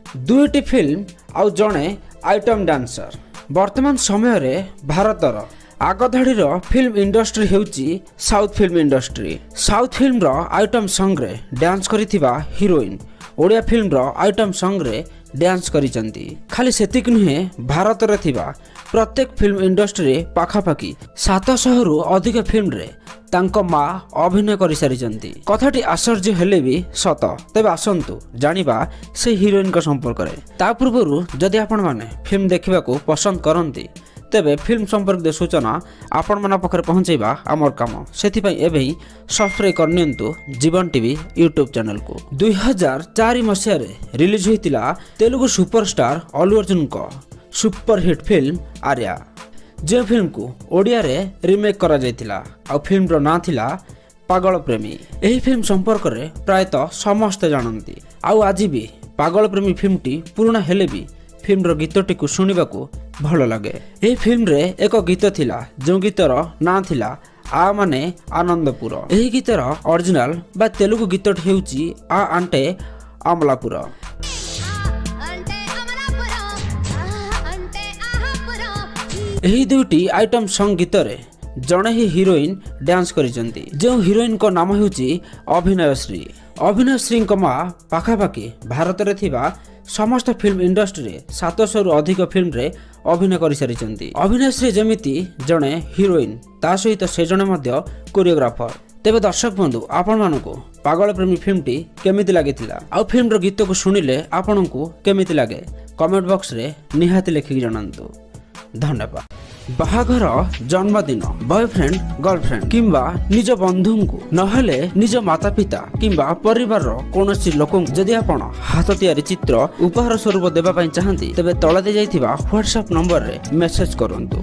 ଦୁଇଟି ଫିଲ୍ମ ଆଉ ଜଣେ ଆଇଟମ୍ ଡ୍ୟାନ୍ସର। ବର୍ତ୍ତମାନ ସମୟରେ ଭାରତର ଆଗଧାଡ଼ିର ଫିଲ୍ମ ଇଣ୍ଡଷ୍ଟ୍ରି ହେଉଛି ସାଉଥ୍ ଫିଲ୍ମ ଇଣ୍ଡଷ୍ଟ୍ରି। ସାଉଥ୍ ଫିଲ୍ମର ଆଇଟମ୍ ସଙ୍ଗରେ ଡ୍ୟାନ୍ସ କରିଥିବା ହିରୋଇନ୍ ଓଡ଼ିଆ ଫିଲ୍ମର ଆଇଟମ୍ ସଙ୍ଗରେ ଡ୍ୟାନ୍ସ କରିଛନ୍ତି। ଖାଲି ସେତିକି ନୁହେଁ, ଭାରତରେ ଥିବା ପ୍ରତ୍ୟେକ ଫିଲ୍ମ ଇଣ୍ଡଷ୍ଟ୍ରିରେ ପାଖାପାଖି 700ରୁ ଅଧିକ ଫିଲ୍ମରେ ତାଙ୍କ ମା ଅଭିନୟ କରିସାରିଛନ୍ତି। କଥାଟି ଆଶ୍ଚର୍ଯ୍ୟ ହେଲେ ବି ସତ। ତେବେ ଆସନ୍ତୁ ଜାଣିବା ସେ ହିରୋଇନଙ୍କ ସମ୍ପର୍କରେ। ତା ପୂର୍ବରୁ ଯଦି ଆପଣମାନେ ଫିଲ୍ମ ଦେଖିବାକୁ ପସନ୍ଦ କରନ୍ତି, ତେବେ ଫିଲ୍ମ ସମ୍ପର୍କିତ ସୂଚନା ଆପଣମାନଙ୍କ ପାଖରେ ପହଞ୍ଚାଇବା ଆମର କାମ। ସେଥିପାଇଁ ଏବେ ହିଁ ସବସ୍କ୍ରାଇବ୍ କରିନିଅନ୍ତୁ ଜୀବନ ଟିଭି ୟୁଟ୍ୟୁବ୍ ଚ୍ୟାନେଲକୁ। 2004 ମସିହାରେ ରିଲିଜ୍ ହୋଇଥିଲା ତେଲୁଗୁ ସୁପରଷ୍ଟାର ଅଲ୍ଲୁ ଅର୍ଜୁନଙ୍କ ସୁପରହିଟ୍ ଫିଲ୍ମ ଆର୍ୟା, ଯେଉଁ ଫିଲ୍ମକୁ ଓଡ଼ିଆରେ ରିମେକ୍ କରାଯାଇଥିଲା ଆଉ ଫିଲ୍ମର ନାଁ ଥିଲା ପାଗଳ ପ୍ରେମୀ। ଏହି ଫିଲ୍ମ ସମ୍ପର୍କରେ ପ୍ରାୟତଃ ସମସ୍ତେ ଜାଣନ୍ତି। ଆଉ ଆଜି ବି ପାଗଳ ପ୍ରେମୀ ଫିଲ୍ମଟି ପୁରୁଣା ହେଲେ ବି ଫିଲ୍ମର ଗୀତଟିକୁ ଶୁଣିବାକୁ ଭଲ ଲାଗେ। ଏହି ଫିଲ୍ମରେ ଏକ ଗୀତ ଥିଲା, ଯେଉଁ ଗୀତର ନାଁ ଥିଲା ଆ ମାନେ ଆନନ୍ଦପୁର। ଏହି ଗୀତର ଅରିଜିନାଲ ବା ତେଲୁଗୁ ଗୀତଟି ହେଉଛି ଆ ଆଣ୍ଟେ ଅମଲାପୁର। అంటే అమలాపురం, అంటే ఆహాపురం. ଏହି ଦୁଇଟି ଆଇଟମ୍ ସଙ୍ଗ୍ ଗୀତରେ ଜଣେ ହିଁ ହିରୋଇନ୍ ଡ୍ୟାନ୍ସ କରିଛନ୍ତି, ଯେଉଁ ହିରୋଇନ୍ଙ୍କ ନାମ ହେଉଛି ଅଭିନୟଶ୍ରୀ। ଅଭିନୟଶ୍ରୀଙ୍କ ମା ପାଖାପାଖି ଭାରତରେ ଥିବା ସମସ୍ତ ଫିଲ୍ମ ଇଣ୍ଡଷ୍ଟ୍ରିରେ 700ରୁ ଅଧିକ ଫିଲ୍ମରେ ଅଭିନୟ କରିସାରିଛନ୍ତି। ଅଭିନୟଶ୍ରୀ ଯେମିତି ଜଣେ ହିରୋଇନ୍, ତା ସହିତ ସେ ଜଣେ ମଧ୍ୟ କୋରିଓଗ୍ରାଫର। ତେବେ ଦର୍ଶକ ବନ୍ଧୁ, ଆପଣମାନଙ୍କୁ ପାଗଳ ପ୍ରେମୀ ଫିଲ୍ମଟି କେମିତି ଲାଗିଥିଲା ଆଉ ଫିଲ୍ମର ଗୀତକୁ ଶୁଣିଲେ ଆପଣଙ୍କୁ କେମିତି ଲାଗେ, କମେଣ୍ଟ ବକ୍ସରେ ନିହାତି ଲେଖିକି ଜଣାନ୍ତୁ। ଧନ୍ୟବାଦ। ବାହାଘର, ଜନ୍ମଦିନ, ବୟଫ୍ରେଣ୍ଡ, ଗର୍ଲଫ୍ରେଣ୍ଡ କିମ୍ବା ନିଜ ବନ୍ଧୁଙ୍କୁ, ନହେଲେ ନିଜ ମାତା ପିତା କିମ୍ବା ପରିବାରର କୌଣସି ଲୋକଙ୍କୁ ଯଦି ଆପଣ ହାତ ତିଆରି ଚିତ୍ର ଉପହାର ସ୍ୱରୂପ ଦେବା ପାଇଁ ଚାହାନ୍ତି, ତେବେ ତଳେ ଦିଆଯାଇଥିବା ହ୍ୱାଟ୍ସଆପ୍ ନମ୍ବରରେ ମେସେଜ କରନ୍ତୁ।